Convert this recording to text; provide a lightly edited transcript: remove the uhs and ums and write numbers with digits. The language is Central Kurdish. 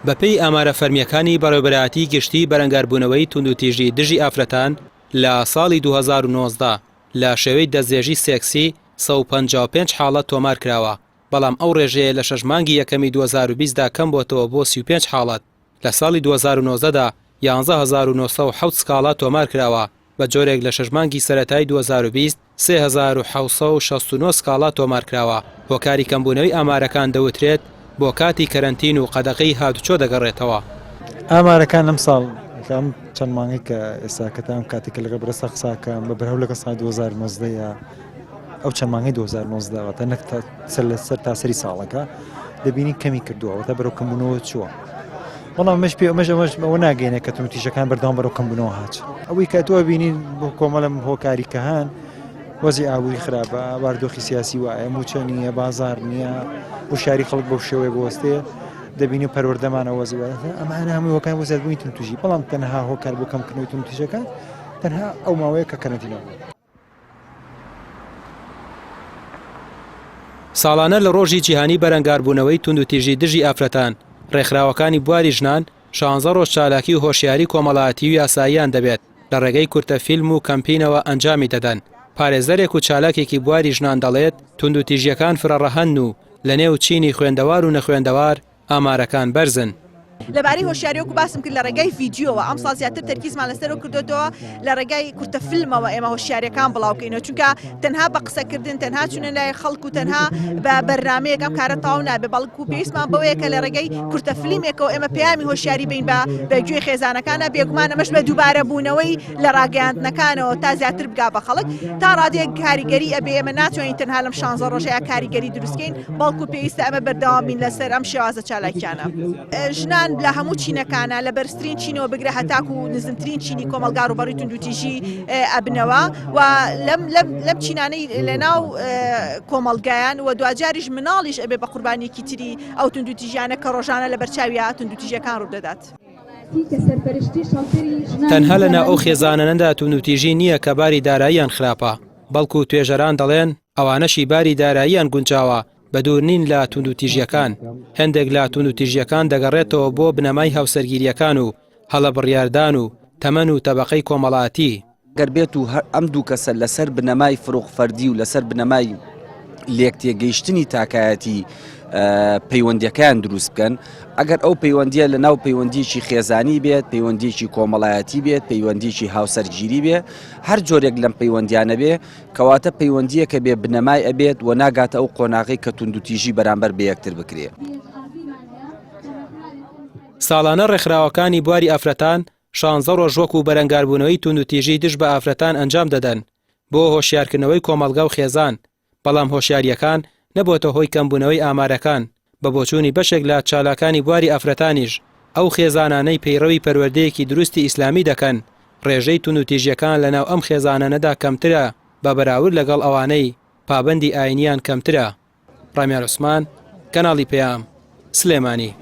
بەپێی ئامارە فەرمییەکانی بەڕێوەبەرایەتی گشتیی بەرەنگاربوونەوەی توندوتیژی دژی ئافرەتان لە ساڵی 2019 لە شێوەی دەستدرێژی سێکسی 155 حاڵەت تۆمارکراوە، بەڵام ئەو ڕێژەیە لە شەش مانگی یەکەمی 2020 دا کەمبۆتەوە بۆ 35 حاڵەت. لە ساڵی 2019 دا 11907 سکاڵا تۆمارکراوە، بە جۆرێک لە شەش مانگی سەرەتای 2020 3769 سکاڵا تۆمارکراوە، هۆکاری کەمبوونەوەی ئامارەکان دەوترێت بۆ کاتی کەرەنتین و قەدەغەی هاتوچۆ دەگەڕێتەوە. ئامارەکان ئەمساڵ کە ئەم چەند مانگەی کە ئێستا کە تا ئەم کاتێک کە لەگەڵ بەڕێزتا قسە ئەکەم بە بەرهەو لەگەڵ ساڵی 2019 ە ئەو چەند مانگەی 2019 واتە نەک تا سەر لە سەر تا سەری ساڵەکە دەبینین کەمی کردووە واتە بەرەو کەمبوونەوە چووە. بەڵام ئەمەش پێ ئەمەش ئەمەش ئەوە ناگەیەنێت کە توندوتیژەکان بەردەوام بەرەو کەمبوونەوە هات. ئەوەی کە تۆ بینین بۆ کۆمەڵم هۆکاری کە هەن وەزی ئابووری خراپە باردۆخی سیاسی وایە موچە نییە بازار نییە هۆشیاری خەڵک بەو شێوەیە بوەستێ دەبینی پەروەردەمانە وەزی وایە ئەمانە هەمووی هۆکار بۆ زیادبوونی توندوتیژی بەڵام تەنها هۆکار بۆ کەمکردنەوەی توندوتیژەکان تەنها ئەو ماوەیە کە کەرەنتینە بوو. ساڵانە لە ڕۆژی جیهانی بەرەنگاربوونەوەی توندوتیژی دژی ئافرەتان، ڕێکخراوەکانی بواری ژنان شانزە ڕۆژ چالاکی و هۆشیاری کۆمەڵایەتی و یاساییان دەبێت، لە ڕێگەی کورتە فیلم و کەمپینەوە ئەنجامی دەدەن. پارێزەرێک و چالاکێکی بواری ژنان دەڵێت، توندوتیژییەکان فرەڕەهەندن و لەنێو چینی خوێندەوار و نەخوێندەوار ئامارەکان بەرزن. لەبارەی هۆشیاری وەکو باسم کرد لە ڕێگای ڤیدیۆوە ئەمساڵ زیاتر تەرکیزمان لەسەرەوە کردۆتەوە لە ڕێگای کورتە فیلمەوە ئێمە هۆشیاریەکان بڵاوکەینەوە چونکە تەنها بە قسەکردن تەنها چونە لای خەڵک و تەنها بە بەرنمەیەک ئەم کارە تەواو نابێ بەڵکو پێویستمان بەوەیە کە لە ڕێگەی کورتە فیلمێکەوە ئێمە پەیامی هۆشیاری بین بە بە گوێی خێزانەکانە بێگومان ئەمەش بە دووبارە بوونەوەی لە ڕاگەیاندنەکانەوە تا زیاتر بگا بە خەڵک تا ڕادەیەک کاریگەری ئەبێ ئێمە ناتوانین تەنها لەم شانزە ڕۆژەیە کاریگەری دروستکەین بەڵکو پێویستە ئەمە بەردەوام بین لەسەر ئەم شێوازە چالاکیانە. ژنان لە هەموو چینەکانە لە بەرزترین چینەوە بگرە هەتاکو نزمترین چینی کۆمەڵگا ڕووبەڕووی توندوتیژی ئەبنەوە و لەم لەم لەم چینانەی لەناو کۆمەڵگایان و دواجاریش مناڵیش ئەبێ بە قوربانیەکی تری ئەو توندوتیژیانە کە ڕۆژانە لە بەرچاویا توندوتیژیەکان ڕوودەدات. تەنها لەناو ئەو خێزانانەدا توندوتیژی نییە کە باری داراییان خراپە، بەڵکو توێژەران دەڵێن ئەوانەشی باری داراییان گونجاوە بەدوور نین لە توندوتیژییەکان، هەندێک لە توندوتیژییەکان دەگەڕێتەوە بۆ بنەمای هاوسەرگیرییەکان و هەڵە بڕیاردان و تەمەن و تەبەقەی کۆمەڵاتی. گەر بێت و ئەم دوو کەسە لەسەر بنەمای فروق فەردی و لەسەر بنەمای لێکتێگەیشتنی تاکایەتی پەیوەندیەکەیان دروست بکەن ئەگەر ئەو پەیوەندیە لە ناو پەیوەندیکی خێزانی بێت پەیوەندیکی کۆمەڵایەتی بێت پەیوەندیکی هاوسەرگیری بێ هەر جۆرێک لەم پەیوەندیانە بێ کەواتە پەیوەندییەکە بێ بنەمای ئەبێت و ناگاتە ئەو قۆناغەی کە توندوتیژی بەرامبەر بە یەکتر بکرێ. ساڵانە ڕێکخراوەکانی بواری ئافرەتان شانزە ڕۆژ وەکو بەرەنگاربوونەوەی توندوتیژی دژ بە ئافرەتان ئەنجام دەدەن بۆ هۆشیارکردنەوەی کۆمەڵگا و خێزان، بەڵام هۆشیارییەکان نەبۆتە هۆی کەمبوونەوەی ئامارەکان، بە بۆچوونی بەشێک لە چالاکانی بواری ئافرەتانیش، ئەو خێزانانەی پەیڕەوی پەروەردەیەکی دروستی ئیسلامی دەکەن، ڕێژەی توندوتیژییەکان لەناو ئەم خێزانانەدا کەمترە بە بەراورد لەگەڵ ئەوانەی پابەندی ئاینییان کەمترە. ڕامیار عوسمان، کەناڵی پەیام، سلێمانی.